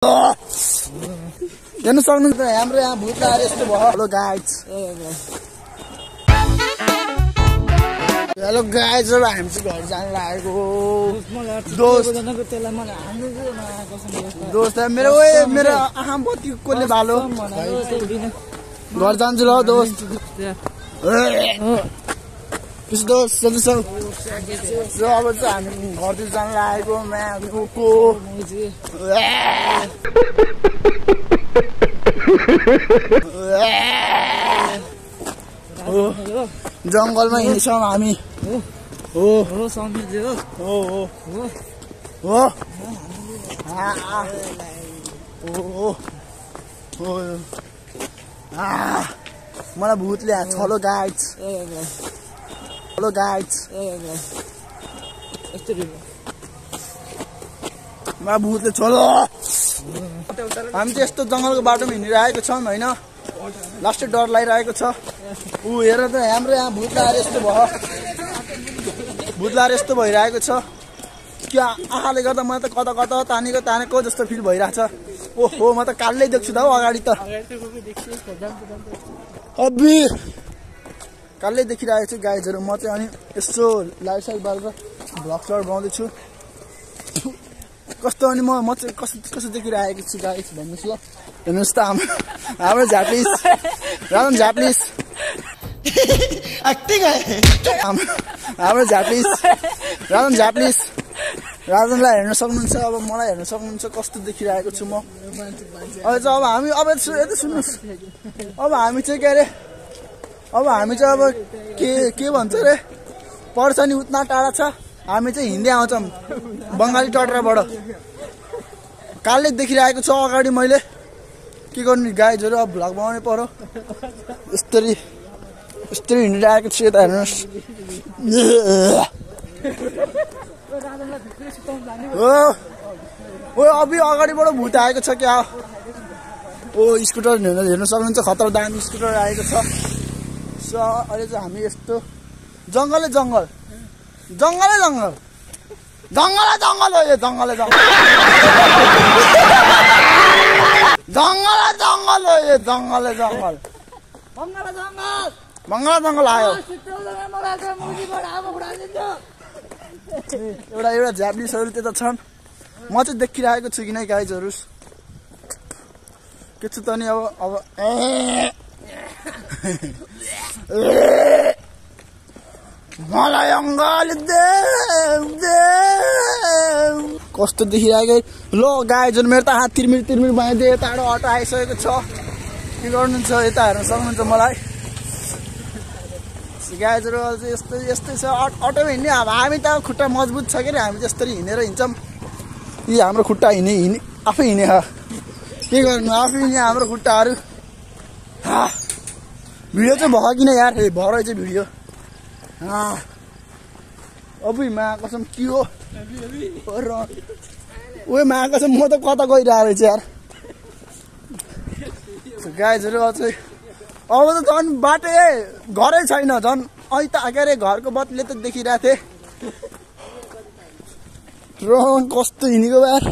हेर्नु सक्नुहुन्छ हाम्रो यहाँ भूत लागेर यस्तो भयो। हेलो गाइज, हेलो गाइज, अब हामी चाहिँ घर जानु लागेको। दोस्त मेरो मेरो आँखा बत्ती कसले बालो घर जान्छु ल दोस्त। दोस्त सोध्छु अब चाहिँ हामी घरतिर जानु लागेको। जङ्गलमा हिँड्छौँ हामी। हो मलाई भूतले हान्छ। हेलो गाइज, हेलो गाइज, मलाई भूतले छोलो। हामी चाहिँ यस्तो जङ्गलको बाटोमा हिँडिरहेको छौँ होइन, लास्टै डर लागिरहेको छ। हेर त हाम्रो यहाँ भूत लागेर यस्तो भयो, भूत लागेर यस्तो भइरहेको छ। क्या आँखाले गर्दा मलाई त कता कता तानेको जस्तो फिल भइरहेछ। ओहो, म त कालै देख्छु त हौ अगाडि त, अबि कालै देखिरहेको छु गाइजहरू। म चाहिँ अनि यसो लाइट साइड बालेर भ्लग सर बनाउँदैछु। कस्तो अनि म चाहिँ कस्तो देखिरहेको छु गाइज भन्नुहोस् ल। हेर्नुहोस् त हाम्रो झाप्लिस राजन झाप्लिस हाम्रो झाप्लिस राजन झाप्लिस राजनलाई हेर्न सक्नुहुन्छ। अब मलाई हेर्न सक्नुहुन्छ कस्तो देखिरहेको छु म। अब हामी यता सुन्नुहोस्, अब हामी चाहिँ के अरे, अब हामी चाहिँ अब के भन्छ अरे, पर्छ नि उतना टाढा छ। हामी चाहिँ हिँड्दै आउँछौँ बङ्गाली टटराबाट। कालै देखिरहेको छ अगाडि मैले। के गर्नु गाइजहरू, अब भ्लग बनाउनै पर्यो। यस्तरी हिँडिरहेको छु। यता हेर्नुहोस्, ओ अबि अगाडिबाट भूत आएको छ क्या। ओ स्कुटर हेर्न सक्नुहुन्छ, खतरा दामी स्कुटर आएको छ। अहिले चाहिँ हामी यस्तो जङ्गलै जङ्गल हो, यो जङ्गलै जङ्गल। आयो एउटा झ्याप्लिसहरू त्यता छन्। म चाहिँ देखिरहेको छु कि नै गाइजहरू। के छु त नि अब मलाई अङ्गाल कस्तो देखिरहेको। ल गाइजहरू, मेरो त हात तिर्मिर बनाइदियो। यताबाट अटो आइसकेको छ। के गर्नुहुन्छ, यता हेर्न सक्नुहुन्छ मलाई गाइजहरू। यस्तै छ अटोमा हिँड्ने। अब हामी त खुट्टा मजबुत छ के अरे, हामी त्यस्तरी हिँडेर हिँड्छौँ। यी हाम्रो खुट्टा आफै हिँडे के गर्नु, आफै हिँड्ने हाम्रो खुट्टाहरू। भिडियो चाहिँ भयो किन यार, भरै चाहिँ भिडियो। अबुई मा कसम के हो ओए मा कसम, म त कता गइरहेको रहेछ यार गाइजहरू। अझै अब त झन् बाटै घरै छैन, झन् अहिले त के अरे घरको बत्तीले त देखिरहेको थिएँ। कस्तो हिँडेको यार,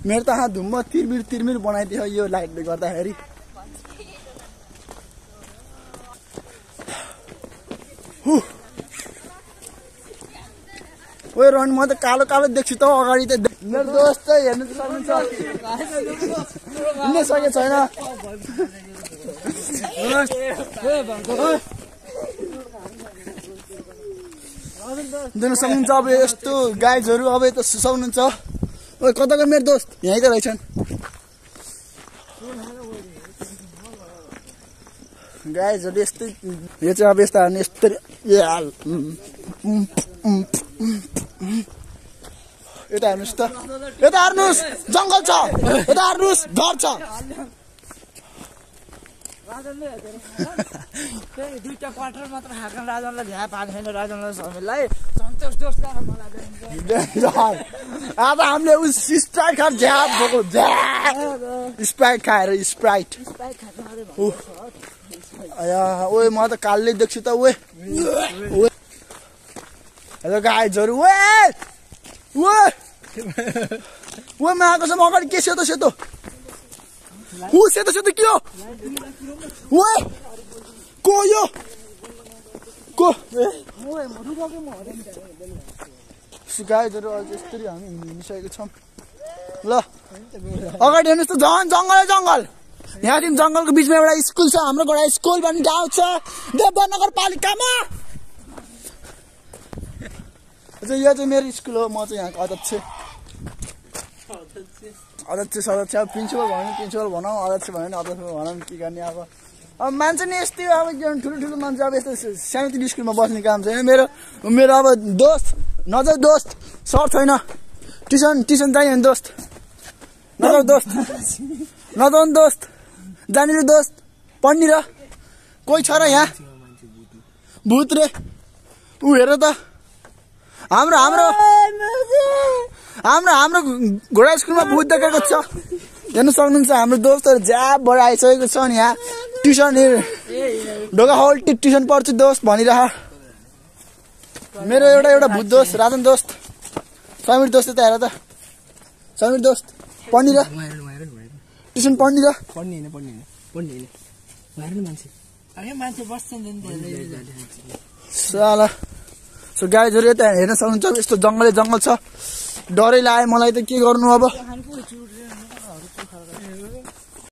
मेरो त हात धुम्म तिर्मिर बनाइदियो यो लाइटले गर्दाखेरि। ओए रन, म त कालो देख्छु त अगाडि त। मेरो दोस्त चाहिँ हेर्नु सक्नुहुन्छ, हिँड्न सकेको छैन। देख्न सक्नुहुन्छ अब यस्तो गाइजहरू। अब यता सुसाउनुहुन्छ। ओ कताको मेरो दोस्त यहीँ त रहेछन् गाइजहरू। यस्तै यो चाहिँ अब यस्तो हाल्ने यस्तै। यता हेर्नुहोस् त, यता हेर्नुहोस्, जङ्गल छ, यता हेर्नुहोस्, घर छ। दुईटा क्वार्टर मात्र खाएको राजनलाई झ्या पाएको छैन। राजनलाई समीरलाई सन्तोष दोष गरेर मलाई अब हामीले स्प्राइट खाएर झ्याप भएको, स्प्राइट खाएर स्प्राइट। ओए म त कालले देख्छु त। ओए हेलो गाइजहरू, ओए मा आएको छ म अगाडि के सेतो सेतो सेतो सेतो के हो को यो को गाइजहरु अझ यसरी हामी हिँडिसकेको छौँ ल अगाडि हेर्नुहोस् त झन् जङ्गल जङ्गल यहाँदेखि जङ्गलको बिचमा एउटा स्कुल छ हाम्रो एउटा स्कुल भन्ने गाउँ छ देवघर नगरपालिकामा यो चाहिँ मेरो स्कुल हो म चाहिँ यहाँको अध्यक्ष सदस्य प्रिन्सिपल भनौँ अध्यक्ष भन्यो भने अध्यक्ष भनौँ के गर्ने अब मान्छे नि यस्तै हो अब ठुलो मान्छे अब यस्तो सानोतिनो स्कुलमा बस्ने काम छैन मेरो अब दोस्त नजाऊ दोस्त सर छैन ट्युसन चाहियो नि दोस्त नजाऊ दोस्त जाने रे दोस्त पढ्ने र कोही छ र यहाँ भूत रे ऊ हेर त हाम्रो घोडा स्कुलमा भूत देखेको छ हेर्नु सक्नुहुन्छ हाम्रो दोस्तहरू ज्याबबाट आइसकेको छ नि यहाँ ट्युसन ढोका होल्टी ट्युसन पढ्छु दोस्त भनिरह मेरो एउटा भूत दोस्त राजन दोस्त समीर दोस्त त हेर त समीर दोस्त पढ्ने र ट्युसन पढ्ने र साला सो गाइजहरु यता हेर्न सक्नुहुन्छ यस्तो जङ्गल छ डरै लाग्यो मलाई त के गर्नु अब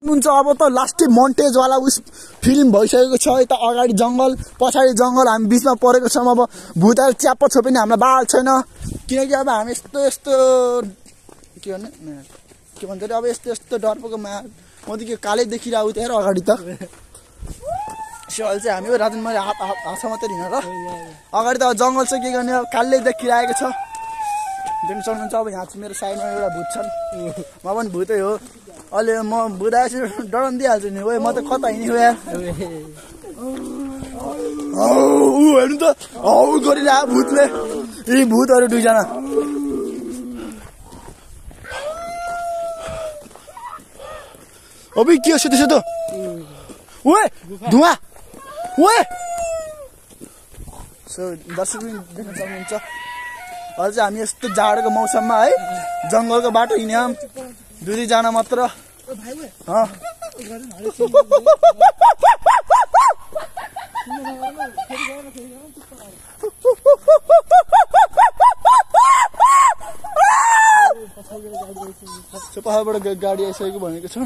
हुन्छ अब त लास्टै मन्टेजवाला उस फिल्म भइसकेको छ यता अगाडि जङ्गल पछाडि जङ्गल हामी बिचमा परेको छौँ अब भूतहरू च्याप्प छोपे नि हामीलाई बाल छैन किनकि अब हामी यस्तो के भन्छ अरे अब यस्तो डरपोको म त के कालै देखिरहेको थिएँ र अगाडि त अहिले चाहिँ हामी राजन मैले हात मात्रै हिँड ल अगाडि त अब जङ्गल छ के गर्ने अब कालै देखिरहेको छ देख्नु सक्नुहुन्छ अब यहाँ चाहिँ मेरो साइडमा एउटा भूत छन् म पनि भूतै हो अहिले म भूत आएपछि डराउनु दिइहाल्छु नि ओए म त कता हिँडेको यार हेर्नु त गरिरहेको भूतले यी भूतहरू दुईजना अबे के हो सेतो ओए धुवा ओए सो दर्शक देख्न सक्नुहुन्छ अहिले चाहिँ हामी यस्तो जाडोको मौसममा है जङ्गलको बाटो हिँड्यौँ दुईजना मात्र पहाडबाट गाडी आइसकेको भनेको छ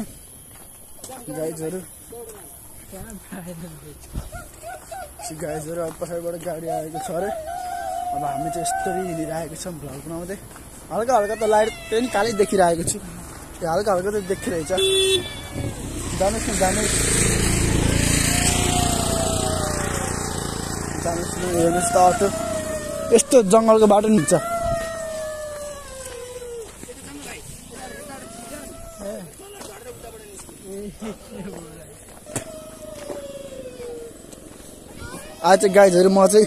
गाइजहरु अब पछाडिबाट गाडी आएको छ अरे अब हामी चाहिँ यस्तरी हिँडिरहेको छौँ भ्लग बनाउँदै हल्का त लाइट पनि कालै देखिरहेको छु त्यो हल्का त देखिरहेछ जानुहोस् न हेर्नुहोस् त अटो यस्तो जङ्गलको बाटो नि हुन्छ आज चाहिँ गाइजहरु म चाहिँ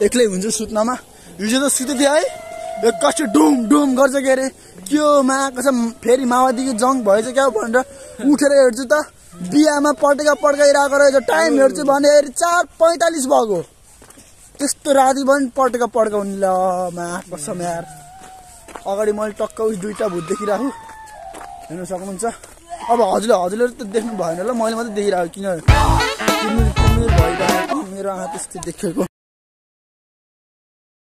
एक्लै हुन्छु सुत्नमा हिजो त सुते थिएँ है कस्तो डुम गर्छ के अरे के हो कसम फेरि माओवादीको जङ भएछ क्या भनेर उठेर हेर्छु त बिहामा पड्काइरहेको रहेछ टाइम हेर्छु भने 4:45 भएको त्यस्तो राति पनि पड्काउने ल कसम यार अगाडि मैले टक्क उस दुईटा भूत देखिरहेको हेर्न सक्नुहुन्छ अब हजुरले त देख्नु भएन ल मैले मात्रै देखिरहेको किन भइरहेको मेरो आँखा त्यस्तै देखेको